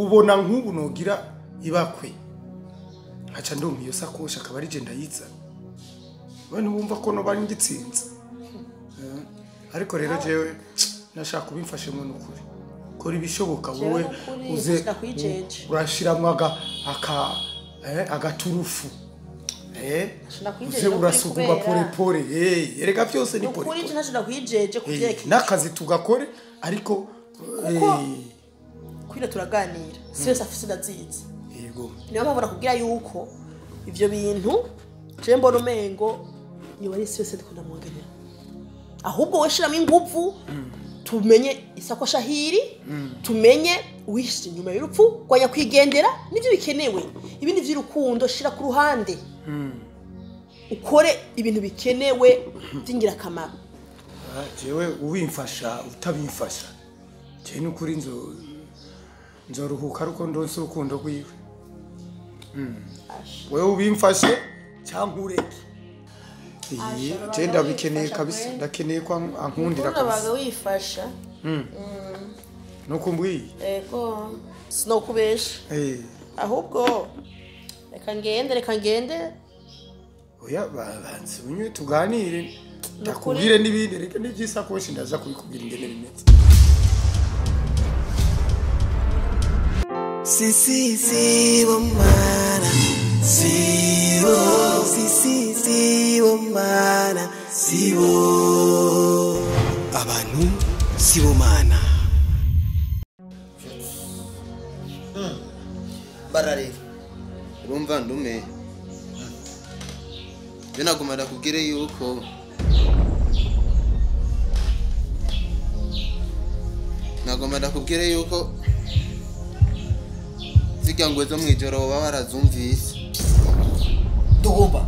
Ubona nk'ubu nogira ibakwe nkaca ndonka iyo sakoshi akaba ari je ndayizana. We ntibumva ko noba ngitsinze. Ariko rero jewe nashaka kubimfashemwo n'ukuri. Kora ibishoboka wowe uze urashiramwo agaturufu. Uze urasuguma pore pore. Erega byose ni pore. Ukuri ntashobora kwijeje kuvyeka. Nakazi tugakore ariko kuko kwira turaganira. Stress afise ndazizi. Yego. Niyo mpamvu nakubwira yuko ivyo bintu je mbona umengo niba ari stress ndiko ndamwongerera. Ahubwo we shiramo inguvu tumenye isakosha hiri, tumenye uwishe inyuma y'urupfu kwanya kwigendera nivyo bikenewe. Ibindi vy'urukundo shira ku ruhande. Ukore ibintu bikenewe by'ingirakamaro. Jewe ubimfasha utabimfasha. Je nukuri nzoruhuka ariko ndonse urukundo rwiwe. Wewe ubimfashe cyangwa ureke. Je ndabikeneye kabisa, ndakeneye ko ankundira kabisa. Ubaga wifasha. Nuko mbwiye. Ego sinokubesha. Ahubwo reka ngende. Oya banze unywe tuganire. Ndakubwire n'ibindi reka n'ibyisakoshi ndaza kubikubwira ingene bimeze. Si si si bomana si bo si si si bomana si bo abantu si bomana. Barare urumva ndume je nagomba ndakubwire yuko zirya ngwe zo mwijoro baba barazumvise. Ndugomba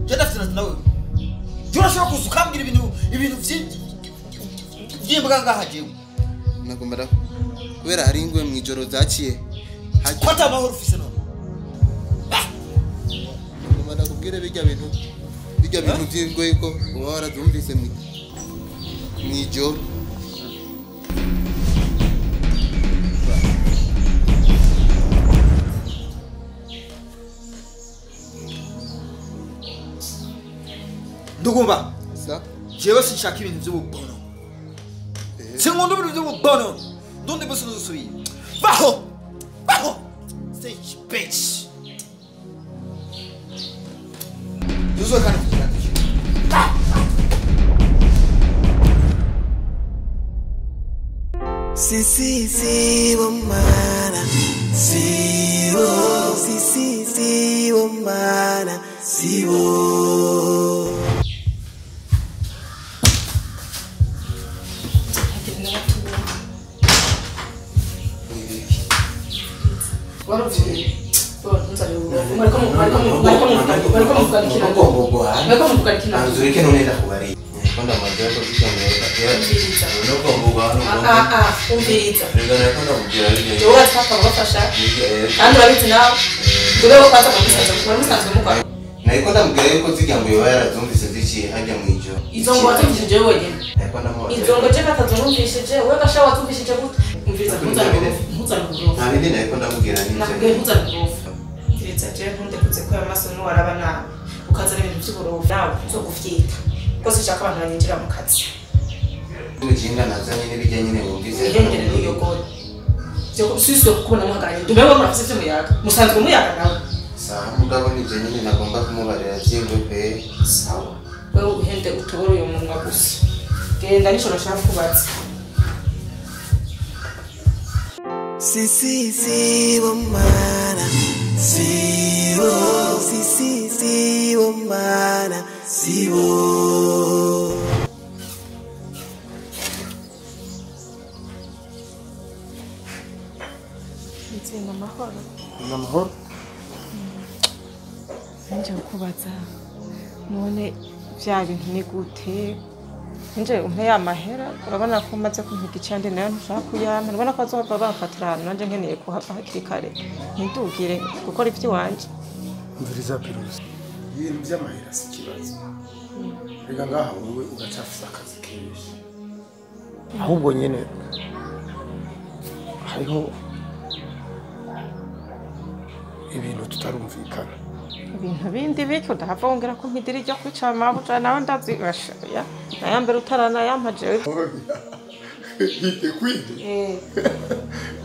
je ndafite nawe je urashobora kuza ukambwira ibintu vy'imbwa ngaha jewe. Nagomba kubera hari ingwe mwijoro zaciye ko ata mahoro ufise none. Nagomba ndakubwire bijya bintu vy'ingwe yuko uba warazumvise mwijoro. Ndugumba jewe sinshaka ibintu vy'ububono. Sinkunda ibintu vy'ububono. Ndundi bose nuzusubira. Baho! Baho! Say bitch. Tuzokana kugira. Si si si bomana si bo si si si bomana si bo. Nariko ndamubwira yuko zirya ngo yoba yarazumvise ziciye harya mwijoro. Izo ngo wazumvishije wenyine. Izo ngo je batazumvishije wewe gasha wazumvishije gute? Umviriza ntuzane uburofa. Nta bindi nariko ndamubwira n'ivyo. Nakubwiye ntuzane uburofa. Umviriza je ntundekuze ko amaso n'uwaraba nawe ukazana ibintu vy'uburofa nawe nzogufyita. Ko sinshaka abantu banyinjira mu kazi. Umujinga nazanye n'ibijya nyine wumvise. Ihengere n'iyogoro. Vyo siswe kukubona muhagaranye. Ndumewe murafise ivyo muyaga. Musanzwe muyaga nawe. Sawa mugabo nivyo nyine nagomba kumubarira vy'ingwe pe. Sawa. Wewe uhende utobore uyo munwa gusa. Genda nico nashaka kubaza. Si si si bomana si bo si si si bomana si bo. Nitsinda amahoro. Amahoro. Nje kubaza none vya bintu ni gute? Nje umpe ya mahera urabona ko maze kumpiga icande nayo ntushaka kuyampa urabona ko azohava bamfatira ahantu nanje nkeneye kuhava hakiri kare ntidugire gukora ivy'iwanje. Umviriza Pirusi, ibintu vy'amahera si ikibazo. Rega ngaha wowe ugacafisa akazi kenshi. Ahubwo nyene Hariho ibintu tutarumvikana. Ibintu bindi biki udahava wongera ko mpidira iryo kwica amabuja nawe ndazi ya naya mbere utaranayampa jewe. Ite kwindi?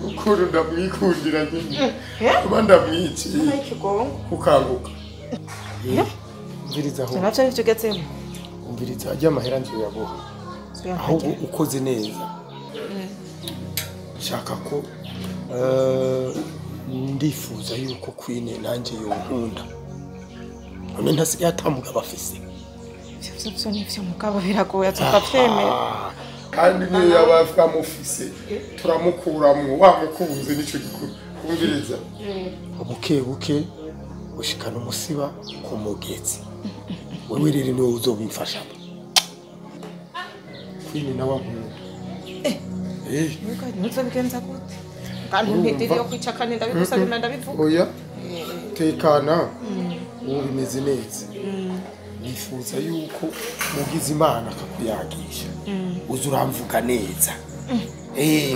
Ukuntu ndamwikundira nyine. Kuba ndamwici. Kukanguka. Umviriza aho. Navyo nivyo ugezemo. Umviriza ajya amahera nje yaboha. Ahubwo ukoze neza. Shaka ko ndifuza yuko Queen nanje yonkunda. None ntasigaye atamuga bafise. Ivyo vyo nivyo mugabo biragoye tukavyemera. Kandi niyo yaba amufise turamukuramwo wamukunze nico gikuru. Umviriza. Buke buke ushikana umusiba ku mugezi. Wewe rero niwe uzobimfashamo. Queen nawe ankunda. Ntuzobigenza gute? Kandi mpidiri yo kwica kandi ndabigusabira ndabivuga. Oya. Tekana. Ubu bimeze neza. Nifuza yuko mugize Imana akakuyagisha. Uza uramvuga neza.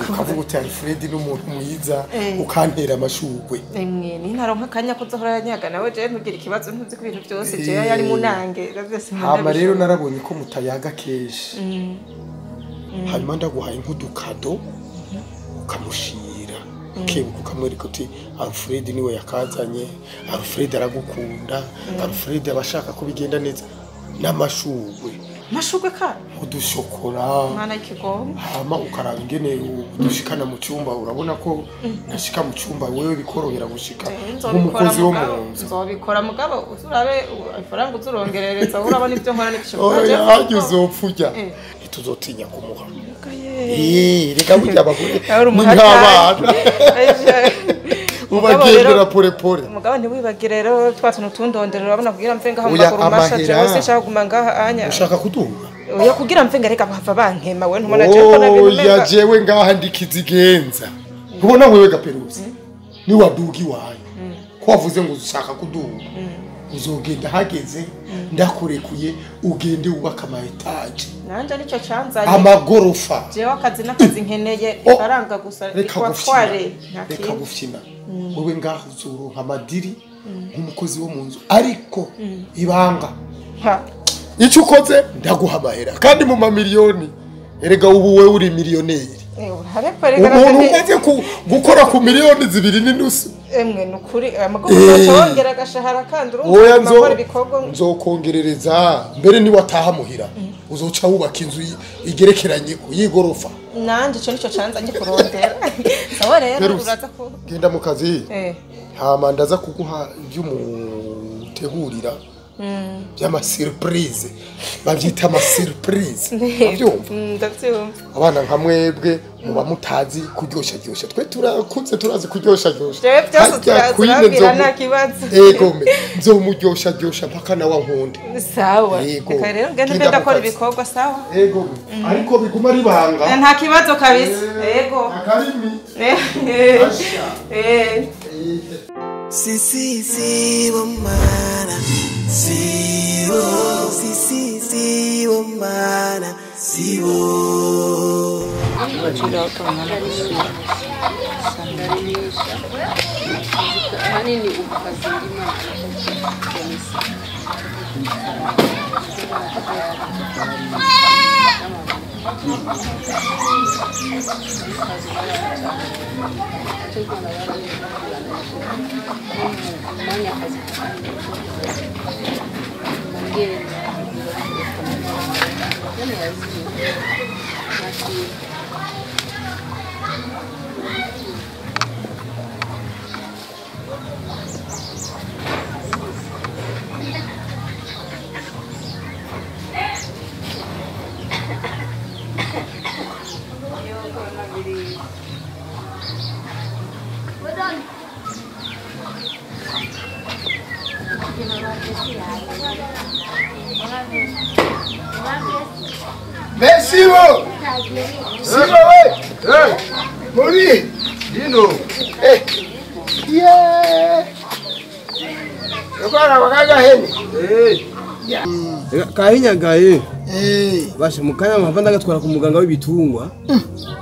Ukavuga uti Alfred ni umuntu mwiza ukantera amashurwe. Emwe ni ntaronka akanya ko uzohora yanyaga nawe je ntugira ikibazo ntuzi ko ibintu byose je yari munange byose. Hama rero narabonye ko mutayaga kenshi. Hanyuma ndaguhaye nk'udukado ukamushira ukebuka ukamwereka uti Alfred niwe yakazanye, Alfred aragukunda, Alfred abashaka ko bigenda neza n'amashurwe. Amashurwe ka? Udushokora. Mwana ikigongo. Hama ukaraba ingene udushikana mu cyumba, urabona ko nashika mu cyumba wewe bikorohera gushika nk'umukozi wo mu nzu. Nzobikora mugabo uzurabe ifaranga uzurongerereza urabona ibyo nkora n'ibyo. Oya hajye uzopfurya. Ntituzotinya kumuha. Reka burya abagore ni nk'abana. Ubagendera pore pore. Mugabo ntiwibagire rero twa tuntu tundondera urabona kugira mve ngaha mu maguru masha jewe sinshaka kuguma ngaha anya. Ushaka kuduga? Oya kugira mve ngareka bahava bankema we ntubona jewe ko nabintu menga. Oya jewe ngaha ndikizigenza. Ntubona wewe gaperuzi. Ni waduga iwanyu. Ko wavuze ngo ushaka kuduga. Uzogenda hageze ndakurekuye ugende ubaka ama etage. Nanje nico canzanye. Amagorofa. Jewe akazi nakazi nkeneye ifaranga gusa ikwatware. Reka gufyina. Wewe ngaho uzoronka amadiri nk'umukozi wo mu nzu ariko ibanga. Icyo ukoze ndaguha amahera kandi mu mamiliyoni. Erega ubu wewe uri miliyoneri. Umuntu umaze gukora ku miliyoni 2.5. Emwe nukuri amagorofa wongera agashahara kandi urumva gukora ibikorwa nzokongerereza mbere ni wataha muhira uzoca wubaka inzu igerekeranye y'igorofa. Nanje ico nico canzanye kurondera. Sawa rero uraza ko genda mu kazi. Hama ndaza kuguha ibyo umutegurira by'ama surprise. Bavyita ama surprise. Ndavyumva. Ndavyumva. Abana nka mwebwe muba mutazi kuryosha ryosha. Twe turakunze turazi kuryosha ryosha. Jewe byose turazirabira nta kibazo. Ego me nzomuryosha ryosha mpaka nawe nkunde. Sawa. Reka rero ngende ndakora ibikorwa sawa. Ego. Ariko biguma ari banga. Nta kibazo kabisa. Ego. Akarimi. Si si si bomana si bo si si si bomana si bo. Sibo! Sibo we! Hey! Mori! Dino! Hey! Yeah! Ukora wakaga heni. Eh. Kahinyagaye. Eh. Bashe mukanya mpava ndagatwara ku muganga w'ibitungwa.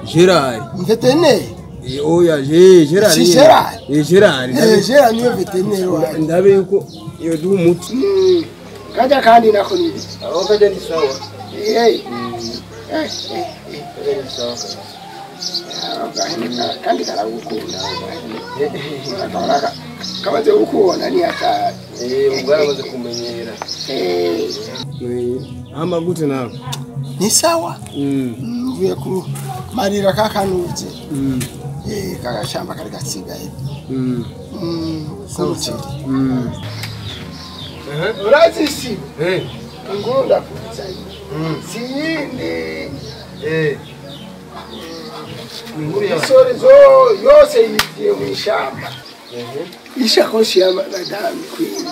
Gerard. Veterinary. Oya je Gerard. Si Gerard. Gerard. Gerard niwe veterineri wanjye. Ndabe yuko yoduha umuti. Kajya kandi nako ni ibiki. Aho kajya ni sawa. Kajya ni sawa. Kandi karagukunda. Kamaze kukubona ni hatari. Ubwo yaramaze kumenyera. Hama gute nawe? Ni sawa. Mvuye ku marira kakanutse. Kagashamba kari gasigaye. K'umuceri. Urazi isibo? Ingunda kuzayo. Si yindi. Imisorezo yose yigiye mu ishyamba. Ishakoshi ya madame Queen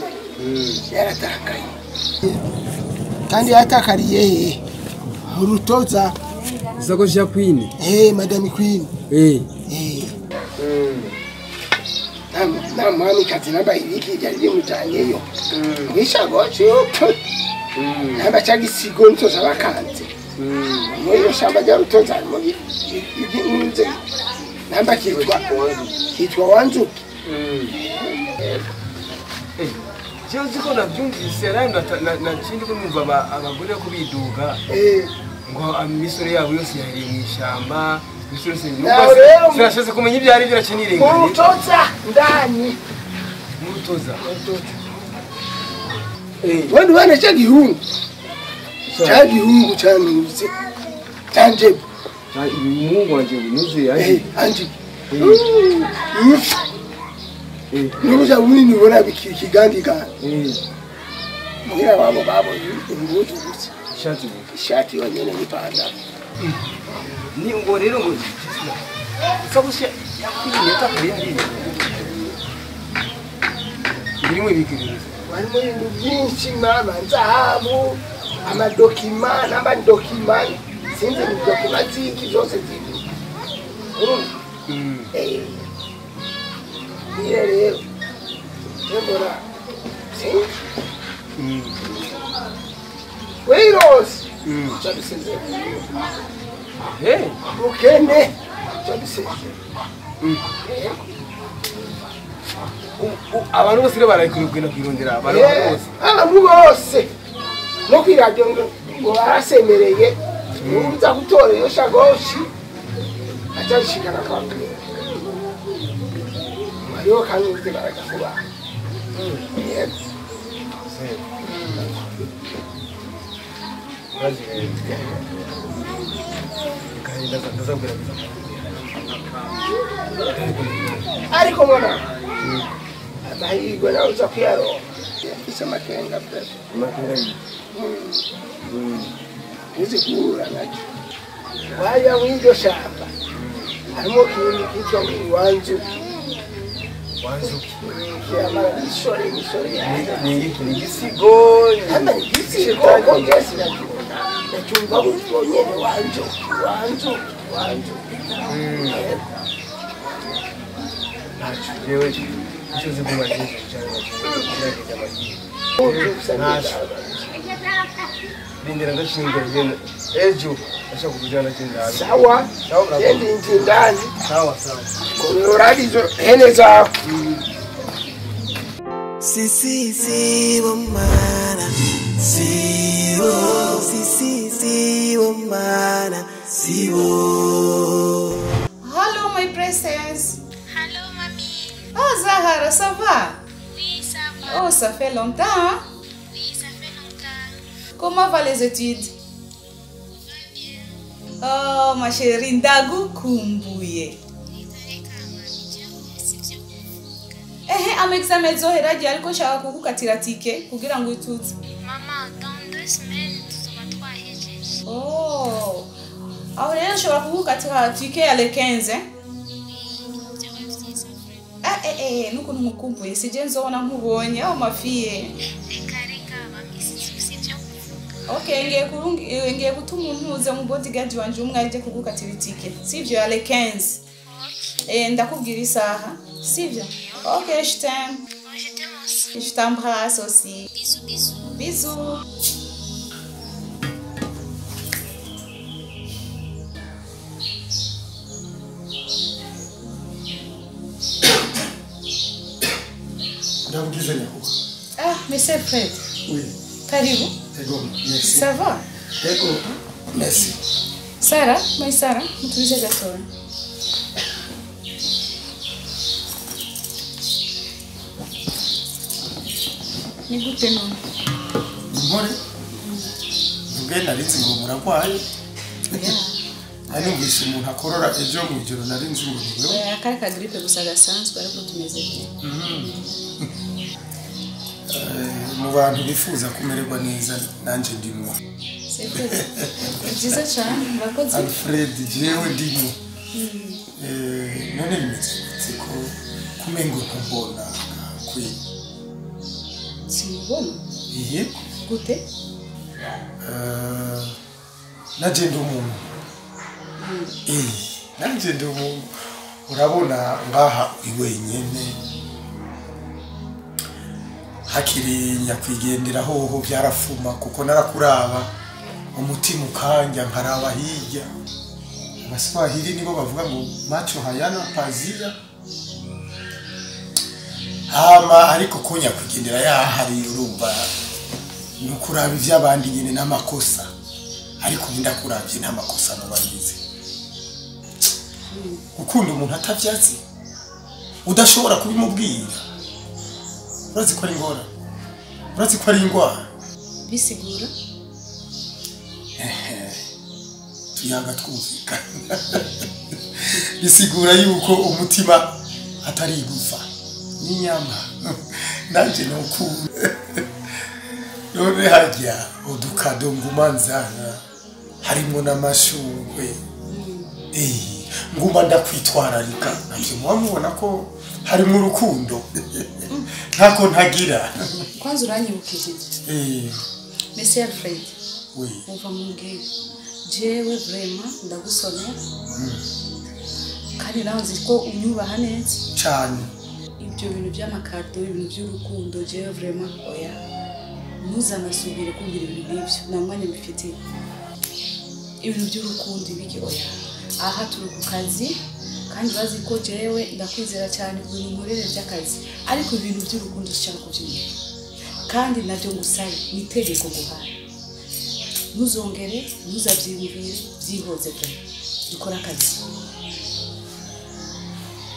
yaratakaye. Kandi yatakariye he? Mu rutoza. Isakoshi ya Queen? Madame Queen. Na mwamikazi nambaye ibiki ryari rimujanyeyo. Mwishakoshi yo. Namba cyagisigo ntoza bakanze. Muri iyo shamba rya rutoza harimo iginze. Namba kitwa Wanzuki. Jewe uzi ko nabyumvise nakindi ko numva abagore ko biduga ngo imisore yabo yose yahiriye mu ishyamba, imisore yose sinashatse kumenya ibyo ari byo nacinirenganye. Mu rutoza ndani. Mu rutoza. Wandi bana cya gihungu. Cya gihungu cyanuze. Cyanjebe. Umuhungu wanje nuze anje. Anje. Nubuja bunini ubona ikigandigana. Muhira wabo babonye imbuto gusa. Ishati gusa. Ishati yonyene n'ipantaro. Ni ngo rero ngo isakoshi ya Queen yatakariye hariya. Birimo ibiki? Harimo ibintu byinshi mama, nzahabu, amadokima, n'amadokima, sinzi ni dokima ziki zose ziri. Urumva? Niyo rero mbona sinzi. Weirosi cyabisezeye. Ukene cyabisezeye. Abantu bose rero barayikurikirana kwirondera abantu bose. Abantu bose no kwiradiyo ngo barasemereye uza gutora iyo shagoshi acashikana kwa Queen. Hariho kanuze baragakuba. Yego. Ariko mwana amahirwe nawe uza kuyaronka. Yafise amakenga pe. Amakenga uzi guhura nacyo. Wajya mw'iryo shamba harimo ikintu kitwa Wanzuki. Wanzuki. Kiramara imisore imisore yayo. Ni iki? Ni igisigo? Hano ni igisigo ko njye sinakibona. Nacyumva gutyo nyene Wanzuki, Wanzuki, Wanzuki. Ntacyo jewe icyo nzi kuba cyinshi cyane kirageze amahirwe. Ntacyo. Rindira ndashinga ngene ejo ndashaka kujana cy'indani. Sawa. Genda indani. Sawa sawa. Kurora izo hene zawe. Si si si bomana si bo si si si bomana si bo. Hello my princess. Hello mamie. Oh Zahara, ça va? Oui, ça va. Oh, ça fait longtemps, hein? Oui, ça fait longtemps. Comment vont les études? Va bien. Oh ma chérie, ndagukumbuye. Ehe, ama-examen zohera ryari ariko nshaka kugukatira tike kugira ngo ututse. Mama, dans 2 semaines tuzoba twahejeje. Oh. Aho rero nshobora kugukatira tike ya le 15, eh? Oui, Ah nukuntu nkukumbuye sije nzobona nkubonye aho mafiye. Reka reka mami, sivyo kuvuga. Okay, ngiye gutuma untuze mu bodyguard wanje umwe aje kugukatira itike. Sivyo ya le 15. Okay. Ndakubwira isaha. Sivyo? Ok, je t'aime. Moi, je t'aime aussi. Je t'embrasse aussi. Bisous, bisous. Bisous. Neza nyakubahwa. Ah, Monsieur Fred. Oui. Karibu. Ego, merci. Ça va? Ego, merci. Sara, mai Sara, mutulize gatoya. Ni gute none? Impore? Ubwe nari nzi ngo muragwaye. Nari numvise umuntu akorora ejo mu ijoro nari nzi ngo ni wewe. Akari ka grippe gusa gasanzwe ariko tumeze bien. Mu bantu bifuza kumererwa neza nanje ndimwo. C'est vrai. Byiza cyane, murakoze. Alfred jewe ndimwo. None bimeze gute ko kumengo ntumbona kwi? Simubona? Iye. Gute? Naje ndi umuntu. Nanje ndi umuntu. Urabona ngaha uri wenyene. Hakiri nyakwigendera hoho byarafuma kuko narakuraba umutima ukanja nkaraba hirya. Abaswahili nibo bavuga ngo macho hayana pazia. Hama ariko ko nyakwigendera yahari urumva nukuraba ivy'abandi nyine n'amakosa. Ariko ndakuravye n'amakosa no bagize. Gukunda umuntu atavyazi udashobora kubimubwira. Urazi ko ari ingora. Urazi ko ari ingwara. Bisigura? Tuyaga twumvikana. Bisigura yuko umutima atari igufa n'inyama. Nanje nokunda. None harya udukado nguma nzana harimo n'amashurwe. Nguma ndakwitwararika. Navyo muba mubona ko harimo urukundo. Ntako ntagira. Kwanza uranyibukije. Monsieur Alfred. Oui. Umva mumbwire. Jewe vraiment ndagusomera. Kandi nawe nzi ko unyubaha neza. Cyane. Ibyo bintu by'amakado, ibintu by'urukundo, jewe vraiment oya. Ntuzanasubire kumbwira ibintu nk'ibyo. Nta mwanya mbifitiye. Ibintu by'urukundo ibiki oya. Aha turi ku kazi kandi bazi ko jewe ndakwizera cyane ku bintu nkorera by'akazi. Ariko ibintu by'urukundo sinshaka kubyumva. Kandi nabyo ngusabe ni itegeko nguhaye. Ntuzongere, ntuzabyiyumvire, byihoze pe. Dukore akazi.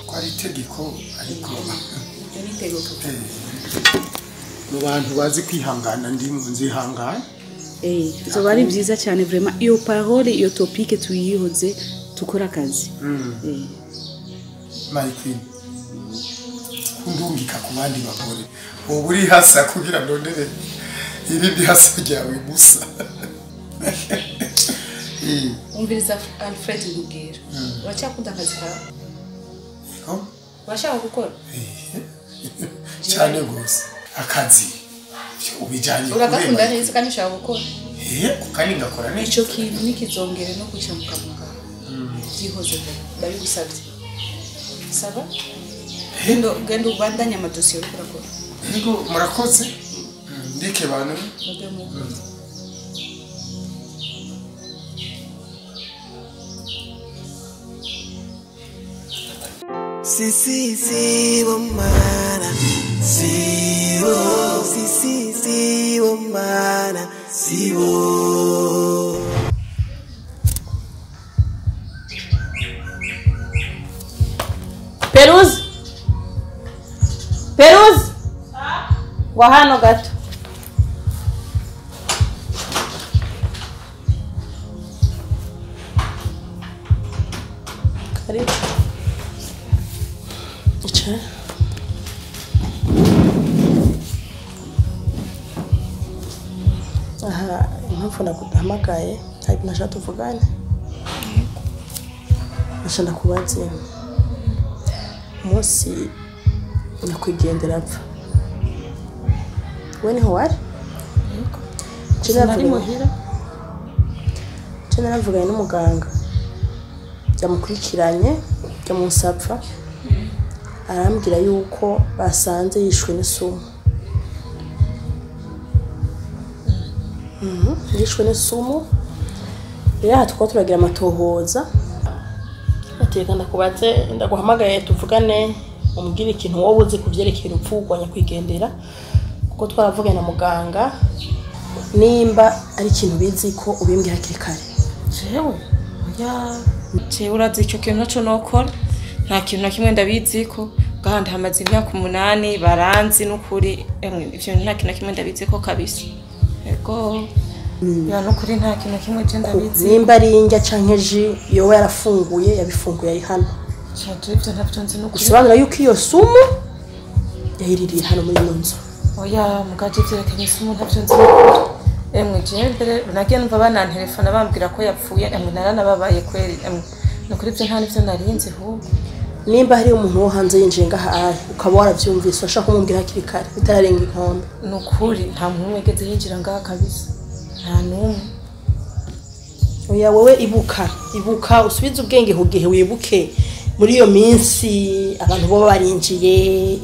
Ko ari itegeko ariko Ibyo ni itegeko. Mu bantu bazi kwihangana ndimwo nzihangana. Bizoba ari byiza cyane vraiment iyo parole iyo topic tuyihoze tukora akazi. My queen. Kundungika ku bandi bagore. Wowe uri hasa kugira ndondere irindi hasa ryawe gusa. Umviriza Alfred nkubwira. Uracyakunda akazi kawe? Yego. Urashaka gukora? Cyane gose. Akazi ubijanye uragakunda neza kandi ushaka gukora. Kandi ngakora neza. Ico kintu nikizongere no guca mu kanwa kawe. Byihoze pe. Ndabigusabye. Saba? Genda ubandanye amadosiye uriko urakora. Yego murakoze. Ndike bantu. Si si si bomana si bo si si si bomana si bo. Peruzi Peruzi wa hano gato. Karibu. Icara. Aha, impamvu naguhamagaye hari ibintu nashaka tuvugane. Nashaka ndakubaze. Umunsi nyakwigendera apfa. We niho wari? Sinari muhira. Je naravuganye n'umuganga. Yamukurikiranye, yamusapfa. Arambwira yuko basanze yishwe n'isumu. Yishwe n'isumu. Rero aha tukaba turagira amatohoza. Ateka ndakubaze, ndaguhamagaye tuvugane Umbwire ikintu wowe uzi kuvyerekeye urupfu rwa nyakwigendera, kuko twaravuganye na muganga. Nimba ari ikintu bizi ko ubimbwira hakiri kare. Jewe oya, jewe urazi ico kintu naco nokora, nta kintu na kimwe ndabiziko. Gahandi hamaze imyaka 8 baranzi n'ukuri, emwe ivyo nta kintu na kimwe ndabiziko kabisa. Ego ya n'ukuri nta kintu na kimwe je ndabizi. Nimba ari indya canke ji yowe yarafunguye, yabifunguye ari hano. Shaje ivyo ntavyo nzi n'ukuri. Bisobanura yuko iyo sumu yayiririye hano muri ino nzu. Oya mugaje ivyerekanye isumu ntavyo nzi n'ukuri. Emwe je mbere nagiye numva banantelefona bambwira ko yapfuye, emwe naranababaye kweri. Emwe nukuri ivyo nta nivyo narinzi ahubwo. Nimba hari umuntu wo hanze yinjiye ngaha ari ukaba waravyumvise, urashaka kumubwira hakiri kare bitararenga inkombe. Nukuri nta muntu n'umwe yigeze yinjira ngaha kabisa, nta n'umwe. Oya wowe ibuka, ibuka usubize ubwenge ku gihe, wibuke muri iyo minsi abantu bo barinjiye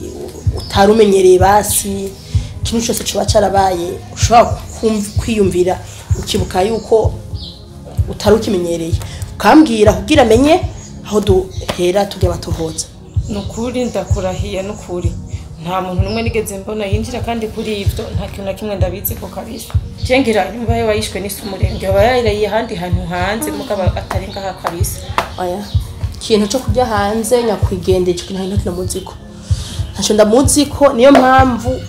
utari umenyereye, basi ikintu cyose kiba carabaye ushobora kwiyumvira ukibuka yuko utari ukimenyereye, ukambwira kugira amenye aho duhera tujya batohoza. Nukuri ndakurahiye nukuri nta muntu n'umwe nigeze mbona yinjira, kandi kuri ivyo nta kintu na kimwe ndabizi ko kabisa. Je ngira nyumva yo wayishwe n'isumurenge aba yayiraye ahandi hantu hanze mugabo atari ngaha kabisa. Oya ikintu cyo kurya hanze nyakwigendera ico kintu nta ndamuziko, ntaco ndamuziko. Niyo mpamvu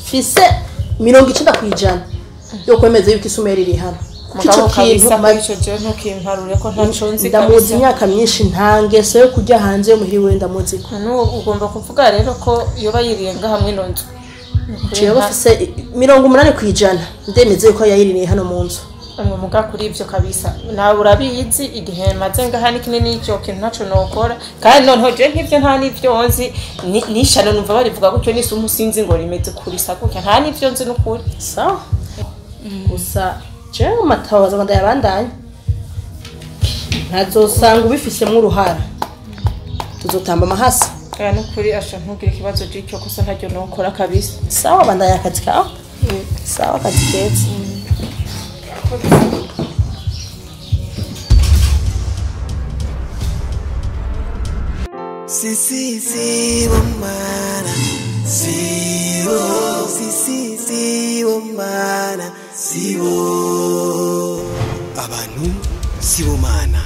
mfise 90% yo kwemeza yuko isumeri iri hano. Mugabo kabisa ico je ntukimparure ko ntaco nzi. Ndamuzi imyaka myinshi nta ngeso yo kurya hanze yo muhiriwe ndamuziko. Nuwo ugomba kuvuga rero ko yoba yiriye ngaha mwino nzu. Jewe mfise 80% ndemeze yuko yayiririye hano mu nzu. Muga kuri ivyo kabisa nawe urabizi igihe maze ngaha ni kinini ico kintu ntaco nokora, kandi noneho je nk'ivyo nta n'ivyo nzi nishano numva barivuga gutyo n'isumu sinzi ngo rimeze kurisa gutya, nta n'ivyo nzi n'ukuri. Sawa gusa jewe matabaza ndayabandanya ntazosanga ubifisemo uruhara, tuzotamba amahasa. Oya n'ukuri asha ntugire ikibazo c'icyo kosa ntaryo nokora kabisa. Sawa bandanya akazi kawe. Sawa akazi keza. Si si si bomana si bo si si si bomana si bo abantu si bomana.